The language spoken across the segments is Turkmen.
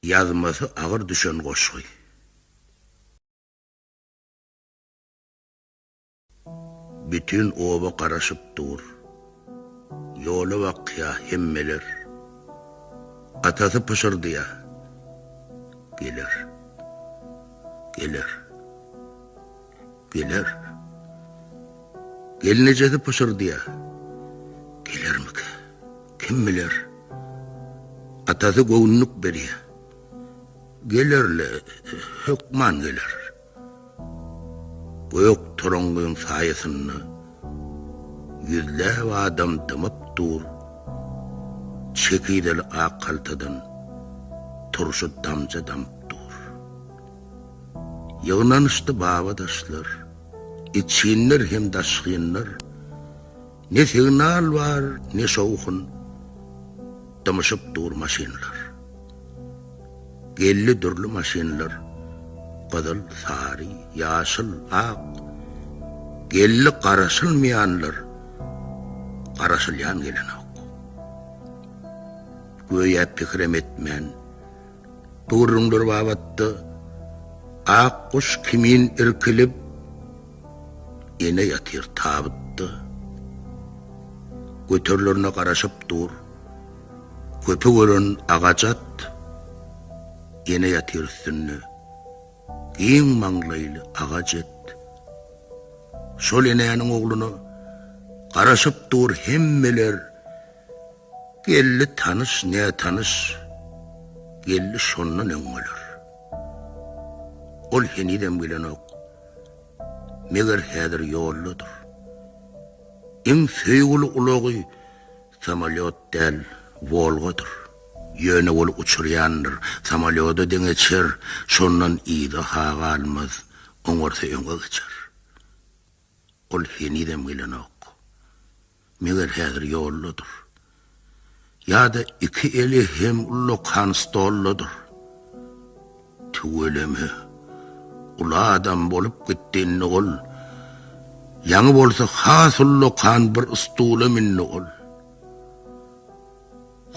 Ýazmasy agyr düşen goşgy. Bütin oba garaşyp dur. Ýola bakýa hemmeler. Atasy pyşyrdaýa. Geler. Geler. Geler. Gelnejesi pyşyrdaýa. Gelermikä? Kim biler? Atasy göwünlik berýär. Geler-le, hökman geler. Gök toraňňyň saýasynda ýüzläp adam dymyp dur. Çekideli ak haltadan turşy damja damyp dur. Ýygnanyşdy babadaşlar, içginler hem daşgynlar. Ne signal bar, ne şowhun, Dymyşyp dur maşynlar. Geldi dürli maşynlar, Gyzyl, sary, ýaşyl, ak. Geldi garaşylmaýanlar, Garaşylýan gelenok. Göýä pikirem etmän, Bu gürrüňler babatda ak guş kimin irkilip, ene ýatyr tabytda. Göterilerine garaşyp dur. Köpi gören agaç at, ene ýatyr üstünde. Giň maňlaýly agaç et. Şol enäniň ogluna garaşyp dur hemmeler. Geldi tanyş, nätanyş, geldi şondan öňňeler. Ol henizem gelenok. Meger häzir ýoldadyr. Iň söýgüli ulagy samolýot däl, Wolgadyr. Ýöne ol uçurýandyr, samolýoda deňeçer, şondan yza-ha galmaz, oňarsa öňe geçer. Ol henizem gelenok. Meger häzir ýoldadyr. Ýa-da iki eli hem ullakan stoldadyr. Tüweleme, uly adam bolup gitdi indi ol. Ýaňy bolsa has ullakan bir stula mindi ol.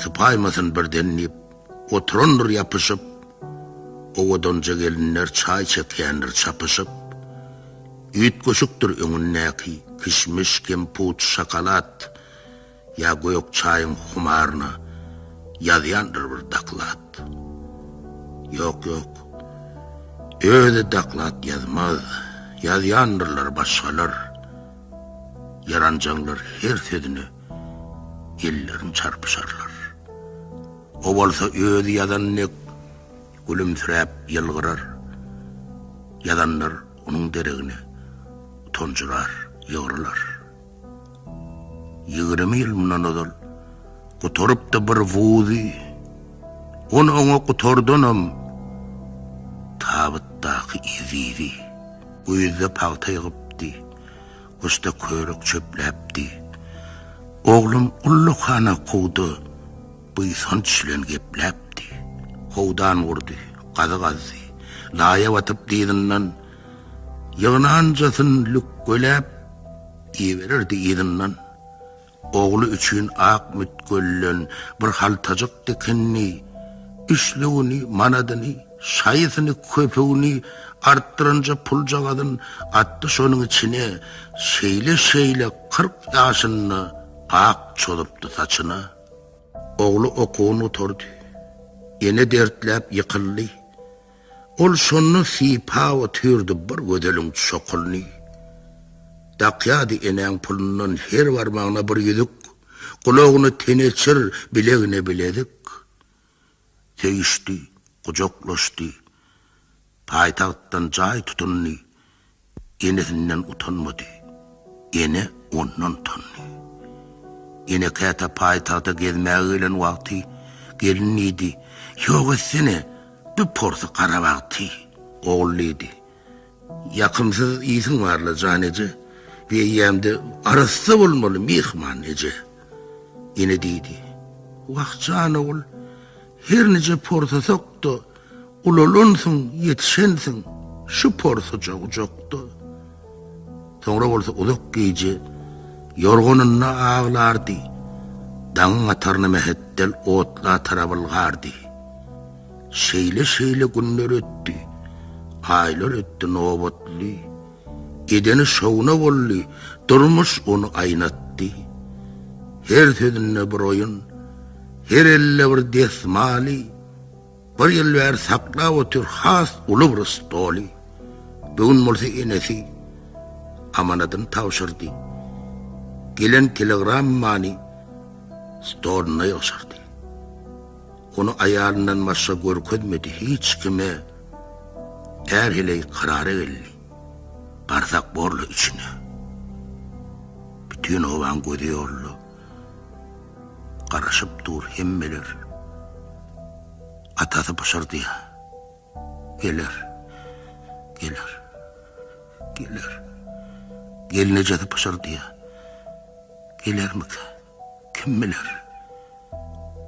Sypaýmasyn birden diýip, oturandyr ýapyşyp, Owadanja gelinler çaý çekýändir çapyşyp. Üýtgeşikdir öňündäki kişmiş, kemput, şokolad, Ýa gök çaýyň humaryna ýazýandyr bir doklad. Ýok, ýok, özi doklad ýazmaz, ýazýandyrlar başgalar. Ýaranjaňlar her sözüne ellerin çarpyşarlar. O bolsa özi ýazan dek gülümsiräp ýylgyrar. Ýazanlar onuň deregine utanjyrar, ýygrylar. 20 ýyl mundan ozal gutarypdy bir wuzy. Ony oňa gutardanam tabytdaky ezizi. Güýzde pagta ýygypdy. Gyşda körek çöpläpdi. Oglum ullakan okuwda buýsanç bilen gepläpdi. Howdan gurdy, gazy gazdy. Laýa batyp dyzyndan, ýygnanjasyn lükgeläp ibererdi yzyndan. Ogly üçin ak mütgellen bir haltajyk dikindi. Üçlügini, manadyny, şaýysyny, köpügini, artdyranja puljagazyn atdy şonuň içine. Şeýle-şeýle 40 ýaşynda ak çozupdy saçyna. Ogly okuwyny gutardy. Ene dertläp ýykyldy. Ol şonda sypap otyrdy bir gözeliň çokulyny. Dakýardy enäň pulundan her barmagyna bir ýüzük, gulagyna teneçir, bilegine bilezik. Söýüşdi, gujaklaşdy. Paýtagtdan jaý tutundy. Enesinden utanmady. Ene ondan utandy. Ene käte paýtagta gezmäge gelen wagty, Gelin diýdi, Ýok etsene, bu porsy gara bagty. Ogul diýdi, Ýakymsyz ýysyň bar-la, jan eje. Bu eýýämde arassa bolmaly, myhman eje. Ene diýdi, Wah, jan ogul, her nije porsasak-da, Ulalansyň, ýetişensiň şu porsuja gujakda. Soňra bolsa uzak gije ýorganynda aglardy, daňyň ataryna mähetdel otla tarap ylgardy. Şeýle-şeýle günler ötdi, aýlar ötdi nobatly. Edeni şowuna boldy, durmuş ony aýnatdy. Her sözünde bir oýun, her elde bir desmaly. Bir ýyl bäri saklap otyr has uly bir stoly. Bu gün bolsa enesi amanadyny tabşyrdy. Gelen telegrammany stoluna ýygşyrdy. Ony aýalyndan başga görkezmedi hiç kime. Är-heleý karara geldi. Barsak borla içine. Bütin obaň gözi ýolda. Garaşyp dur hemmeler. Atasy pyşyrdaýar. Geler. Geler. Geler. Gelnejesi pyşyrdaýar. Gelermikä? Kim biler?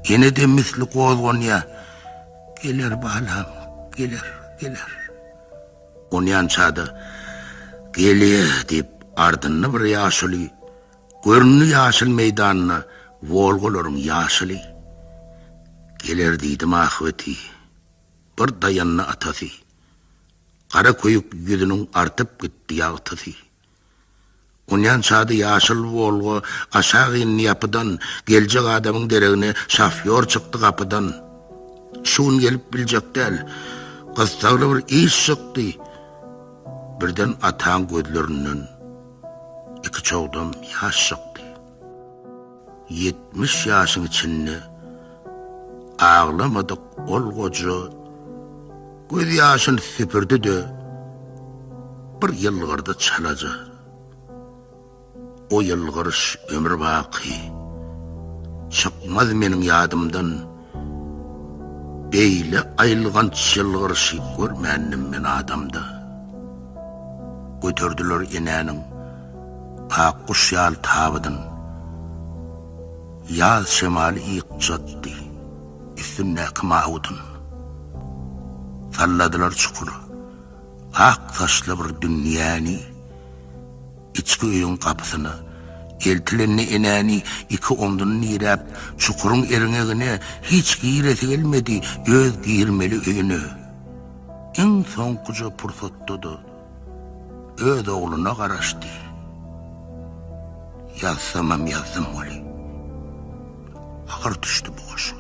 Ene-de misli gozganýar. Geler balam, geler, geler. Onýança-da, Gelýä diýip, ardyndy bir ýaşuly. Göründi ýaşyl meýdanda Wolgalaryň ýaşyly. Geler diýdim ahbeti. Bir daýandy atasy. Gara köýük ýüzüniň artyp gitdi ýagtysy. Onýança-da ýaşyl Wolga aşak indi ýapydan, geljek adamyň deregine şofýor çykdy gapydan. Şu gün gelip biljek däl. Gyssagly bir iş çykdy. Birden ataň gözlerinden iki çogdam ýaş çykdy. 70 ýaşyň içinde aglamadyk ol goja göz ýaşyny süpürdi-de, bir ýylgyrdy çalaja. O ýylgyryş ömür baky çykmaz meniň ýadymdan. Beýle aýylganç ýylgyryşy görmändim men adamda. Göterdiler enäniň ak guş ýaly tabydyn. Ýaz şemaly ýykjatdy üstündäki mawudyn. Salladylar çukura ak saçly bir dünýäni. Içki öýüň gapysyna eltilende enäni iki omzuny diräp, çukuryň erňegine hiç giresi gelmedi, öz girmeli öýüne. Iň soňkuja pursatda-da öz ogluna garaşdy. Ýazsamam ýazdym weli, agyr düşdi bu goşgy.